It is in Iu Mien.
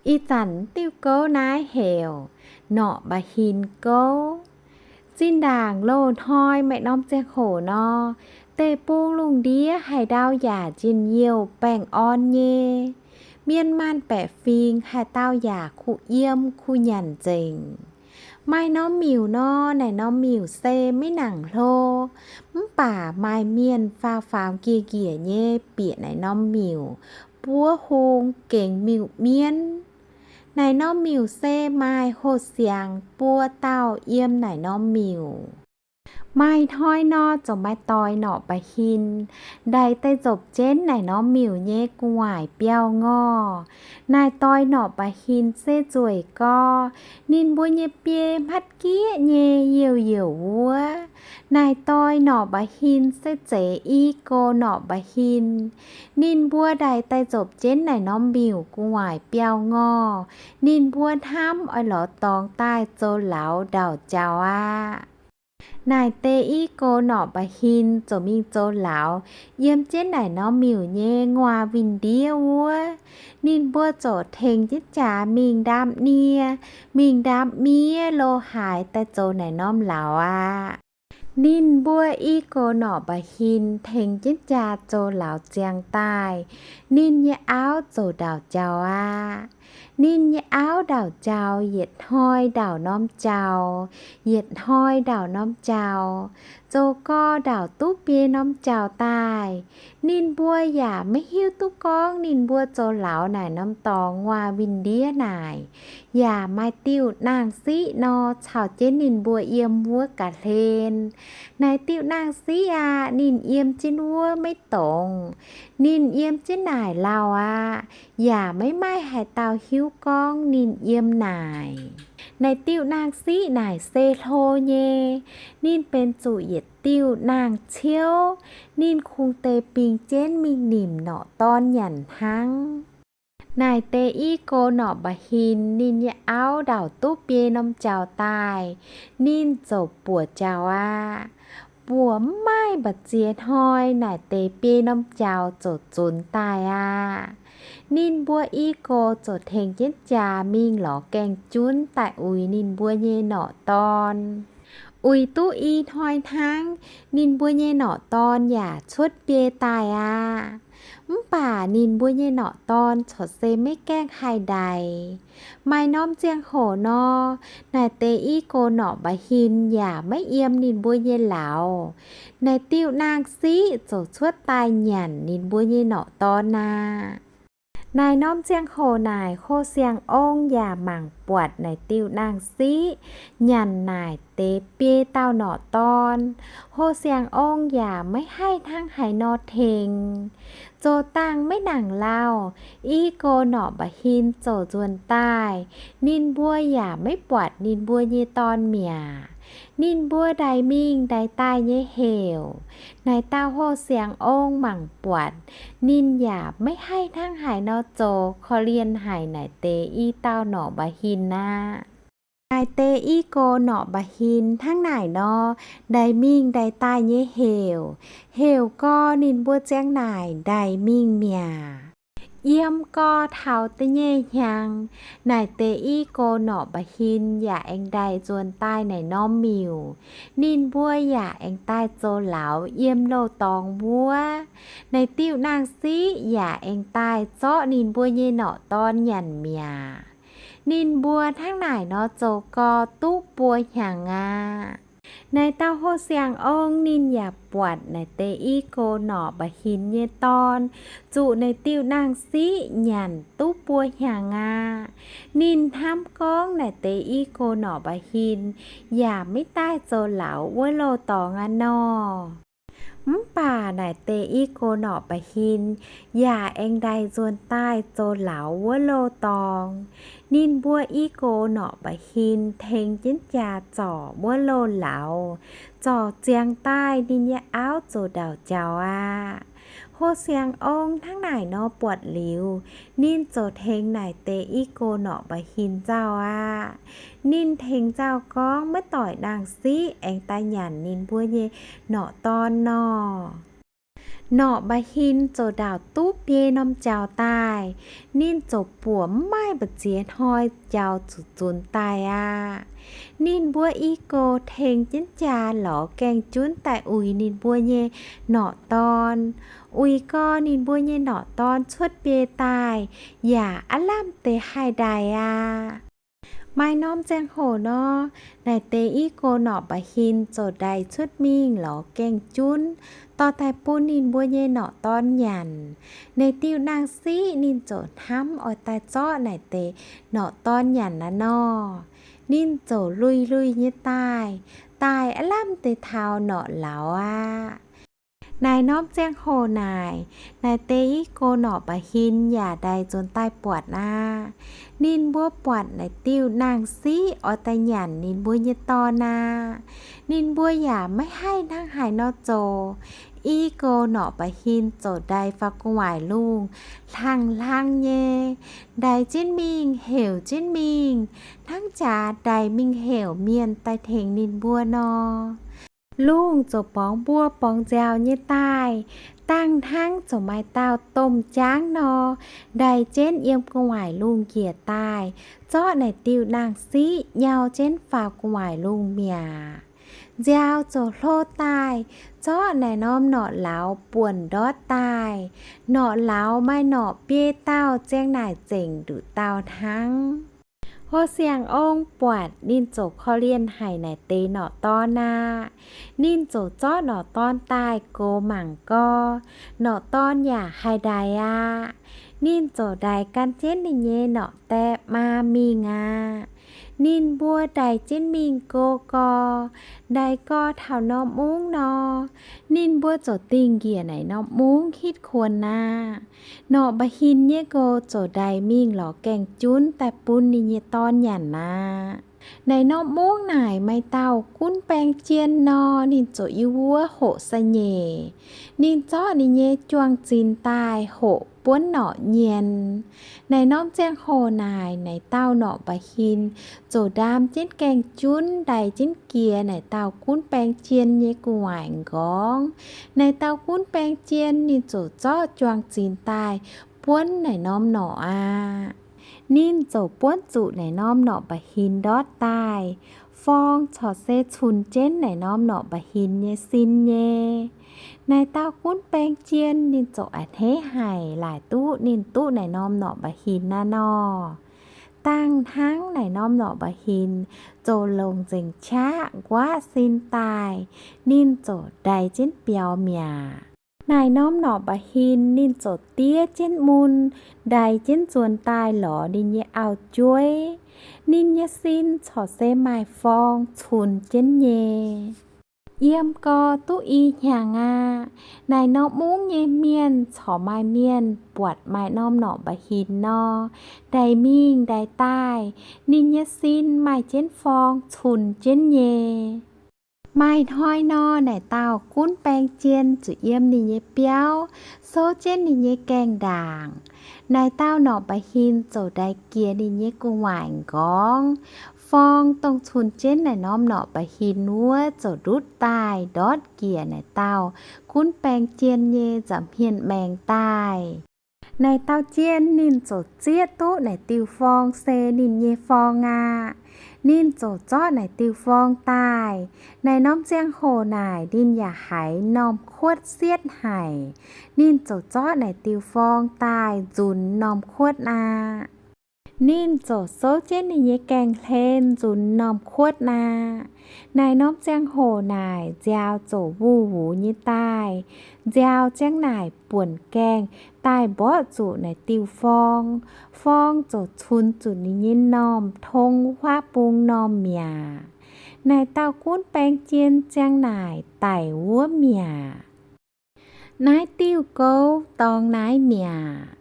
Ih zanc diuh gouv naaiv heuc Norqc Mba'hin Gouv. Zinh ndaangc loz-hnoi maaih norm ziangh hoc nor, deic-bung lungh ndiev haaix dauh yaac njien-youh baengh orn nyei. Mienh maanh baeqc fingx haaix dauh yaac kuh yiem kuh nyanc nzengc. Maaih norm miuc nor, naaic norm miuc se maiv nangc hlo, mv baac maaih mienh faaux-faaux nqiex-nqiex nyei bieqc naaic norm miuc buov hung gengx miuc-mienv. Naaic norm miuc se maaih hoh siangx buo dauh yiem naaic norm miuc. Maaih hnoi nor, ziouc maaih doix Norqc Mba'hin ndaix daaih nzopc jienv naaic norm miuc nyei gu'nguaaic biauv-ngorh. Naaic doix Norqc Mba'hin se nzueic gorx, ninh mbuo nyei biei hmatv gieqv nyei youh youh wuov. Naaic doix Norqc Mba'hin se zeiz i gox Norqc Mba'hin. Ninh mbuo ndaix daaih nzopc jienv naaic norm miuc gu'nguaaic biauv-ngorh, ninh mbuo hnamv oix lorz dorngx daaih zoux lauz ndau-jaux aqv. Naaic deix i gox Norqc Mba'hin ziouc mingh zoux lauz yiem jienv naaic norm miuc nyei nguaaz win-ndiev wuov. Ninh mbuo ziouc tengx jienv jaax mingh ndaamv-nie, mingh ndaamv-miev lo haaix daaih zoux naaic norm lauz aqv. Ninh mbuo i gox Norqc Mba'hin tengx jienv jaax zoux lauz ziangx daaih, ninh nyei auv ziouc ndau-jaux aqv. Ninh nyei auv ndau-jaux yietc hnoi ndauc norm jaux, yietc hnoi ndauc norm jaux, zoux gorx ndauc duqv biei norm jaux daaih. Ninh mbuo yaac maiv hiuv duqv gorngv ninh mbuo zoux lauz naaic norm dorngx nguaaz win-ndiev naaic, yaac maaih diuh nangh siqv nor caux jienv ninh mbuo yiem wuov ga'hlen. Naaic diuh nangh siqv aqv, ninh yiem jienv wuov maiv dongz. Ninh yiem jienv naaic lauh aqv, yaac maiv maaih haaix dauh hiuv gorngv ninh yiem naaic. Naaic diuh nangh siqv naaic se hlo nyei. Ninh benx zuqc yietc diuh nangh ciouv. Ninh kungx deix bingx jienv mingh nimc norqc dorn nyanc hnangv. Naaic deix i gox Norqc Mba'hin ninh nyei auv ndauc duqv biei norm jaux daaih, ninh ziouc buoqc jaux aqv. Buoqc mv maaih mbu'ziex hnoi, naaic deix biei norm jaux ziouc zunx daaih aqv. Ninh mbuo i gox ziouc tengx jienv jaax mingh lorz gaeng-junv daaih uix ninh mbuo nyei norqc dorn. Uix duqv i hnoi hnangv, ninh mbuo nyei norqc dorn yaac cuotv biei daaih aqv. Mv baac ninh mbuo nyei norqc dorn corc se maiv gaengh haih ndaix. Maaih norm ziangh hoc nor, naaic deix i gox Norqc Mba'hin yaac maiv yiem ninh mbuo nyei lauz. Naaic diuh nangh siqv ziouc cuotv daaih nyanc ninh mbuo nyei norqc dorn aqv. Naaic norm ziangh hoc naaic, Houh Siangx Ong yaac mangc buatc naaic diuh nangh siqv nyanc naaic deix biei dauh norqc dorn. Houh Siangx Ong yaac maiv haih hnangv haaix nor tengx. Zoux dangh maiv nangc lauh, i gox Norqc Mba'hin ziouc nzuonx daaih. Ninh mbuo yaac maiv buatc ninh mbuo nyei dorn mi'aqv. Ninh mbuo ndaix mingh ndaix daaih nyei heuc, naaic dauh Houh Siangx Ong mangc buatc, ninh yaac maiv haih hnangv haaix nor zoux, korv-lienh haic naaic deix i dauh Norqc Mba'hin aqv. Naaic deix i gox Norqc Mba'hin hnangv naaic nor, ndaix mingh ndaix daaih nyei heuc, heuc gorx ninh mbuo ziang naaic ndaix mingh mi'aqv. Yiem gorx taux da'nyeic hnyangx, naaic deix i gox Norqc Mba'hin yaac aengx ndaix nzuonx daaih naaic norm miuc. Ninh mbuo yaac aengx daaih zoux lauz yiem loz-dorngx wuov. Naaic diuh nangh siqv yaac aengx daaih zorqv ninh mbuo nyei norqc dorn nyanc mi'aqv. Ninh mbuo hnangv naaic nor zoux gorx duqv buo hnyangx aqv. Naaic dauh Houh Siangx Ong ninh yaac buatc naaic deix i gox Norqc Mba'hin nyei dorn zuqc naaic diuh nangh siqv nyanc duqv buo hnyangx aqv. Ninh hnamv gorngv naaic deix i gox Norqc Mba'hin yaac maiv daaih zoux lauz wuov loz-dorngx aqv nor. Mv baac naaic deix i gox Norqc Mba'hin yaac aengx ndaix nzuonx daaih zoux lauz wuov loz-dorngx. Ninh mbuo i gox Norqc Mba'hin tengx jienv jaax zorc wuov loz-lauz. Zorc ziangx daaih ninh nyei auv ziouc ndauc jaux aqv. Houh Siangx Ong hnangv naaic nor buatc liuz, ninh ziouc tengx naaic deix i gox Norqc Mba'hin nzauh aqv. Ninh tengx nzauh gorngv maiv doic nangh siqv aengx daaih nyanc ninh mbuo nyei norqc dorn nor. Norqc Mba'hin ziouc ndaauc duqv biei norm jaux daaih. Ninh ziouc buoqc mv maaih mbu'ziex hnoi jaux zuqc zunx daaih aqv. Ninh mbuo i gox tengx jienv jaa lorz gaeng-junv daaih uix ninh mbuo nyei norqc dorn. Uix gau ninh mbuo nyei norqc dorn cuotv biei daaih, yaac aav lamh deix haih ndaix aqv. Maaih norm ziangh hoc nor, naaic deix i gox Norqc Mba'hin ziouc ndaix cuotv mingh lorz gaeng-junv, dorh daaih bun ninh mbuo nyei norqc dorn nyanc. Naaic diuh nangh siqv ninh ziouc hnamv oix daaih zorqv naaic deix norqc dorn nyanc naaiv nor. Ninh ziouc lui-lui nyei daaih, daaih aav lamh deix taux norqc lauz aqv. Naaic norm ziangh hoc naaic, naaic deix i gox Norqc Mba'hin yaac ndaix nzuonx daaih buatc aqv. Ninh mbuo buatc naaic diuh nangh siqv oix daaih nyanc ninh mbuo nyei dorn aqv. Ninh mbuo yaac maiv haih hnangv haaix nor zoux. I gox Norqc Mba'hin ziouc ndaix faaux gu'nguaaic lungh hlang-hlang nyei, ndaix jienv mingh heuc jienv mingh, hnangv jaax ndaix mingh heuc mienh daaih tengx ninh mbuo nor. Lungh ziouc borngz mbuo borngz nziaaux nyei daaih, dangh hnangv ziouc maaih dauh domh jaangv nor, ndaix jienv yiem gu'nguaaic lungh njiec daaih, zorqv naaic diuh nangh siqv nyau jienv faaux gu'nguaaic lungh mi'aqv. Nziaaux ziouc hlo daaih, zorqv naaic norm norqc lauz buonc ndortv daaih. Norqc lauz maaih norqc biei dauh ziang naaic zengc nduqc dauh hnangv. Hlo siang ong buatc ninh ziouc korv-lienh haic naaic deix norqc dorn aqv. Ninh ziouc zorqv norqc dorn daaih goux mangc gau, norqc dorn yaac haih ndaix aqv. Ninh ziouc ndaix gan jienv ninh nyei norqc die maa mingh aqv. Ninh mbuo ndaix jienv mingh go gau, ndaix gau taux norm mungv nor, ninh mbuo ziouc dingh njiec naaic norm mungv hitv kuonx aqv. Norqc Mba'hin nyei nqox ziouc ndaix mingh lorz gaeng-junv daaih bun ninh nyei dorn nyanc aqv. Naaic norm mungv naaic maaih dauh gunv baeng jien nor, ninh ziouc i wuov hoqc sai-nyeic. Ninh zorqv ninh nyei juang-zinx daaih hoqc buonv norqc nyienx. Naaic norm ziangh hoc naaic, naaic dauh Norqc Mba'hin ziouc ndaam jienv gaeng-junv ndaix jienv jiex naaic dauh gunv baeng jien nyei gu'nguaaic nqorngv. Naaic dauh gunv baeng jien ninh ziouc zorqv juang-zinx daaih buonv naaic norm norqc aqv. Ninh ziouc buonv zuqc naaic norm Norqc Mba'hin ndortv daaih. Forng corc se cunx jienv naaic norm Norqc Mba'hin nyei sin nyei. Naaic dauh gunv baeng jien ninh ziouc a'hneiv haic laaic duqv ninh duqv naaic norm Norqc Mba'hin naaiv nor. Dangh hnangv naaic norm Norqc Mba'hin ziouc longc nzengc qaqv nquaqv sin daaih, ninh ziouc ndaix jienv biaux mi'aqv. Naaic norm Norqc Mba'hin ninh ziouc diev jienv mun, ndaix jienv nzuonx daaih lorz ninh nyei auv-jueiv. Ninh nyei sin corc se maaih forng cunx jienv nyei. Yiem gau duqv i hnyangx aqv. Naaic norm mungv nyei mienh corc maaih mienh buatc maaih norm Norqc Mba'hin nor, ndaix mingh ndaix daaih, ninh nyei sin maaih jienv forng cunx jienv nyei. Maaih hnoi nor, naaic dauh gunv baeng jien zuqc yiem ninh nyei biauv souv jienv ninh nyei gaengh ndaangc. Naaic dauh Norqc Mba'hin ziouc ndaix jiex ninh nyei gu'nguaaic nqorngv. Forng dongh cunx jienv naaic norm Norqc Mba'hin wuov ziouc ndutv daaih ndortv jiex naaic dauh gunv baeng jien nyei nza'hmien maengx daaih. Naaic dauh jien ninh ziouc zieqv duqv naaic diuh forng se ninh nyei forng aqv. Ninh ziouc zorqv naaic diuh forng daaih. Naaic norm ziangh hoc naaic ninh yaac haiz m'normh kuotv sietv haic. Ninh ziouc zorqv naaic diuh forng daaih nzunx m'normh kuotv aqv. Ninh ziouc souv jienv ninh nyei gaengh hlen nzunx m'normh kuotv aqv. Naaic norm ziangh hoc naaic nziaaux ziouc wuv-wux nyei daaih. Nziaaux ziang naaic buonc gaengh daaih mborqv zuqc naaic diuh forng. Forng ziouc cunx zuqc ninh nyei m'normh tong wuov huaav bung m'normh mi'aqv. Naaic dauh gunv baeng jien ziang naaic daic wuov mi'aqv. Naaiv diuh gouv dorngx naaiv mi'aqv.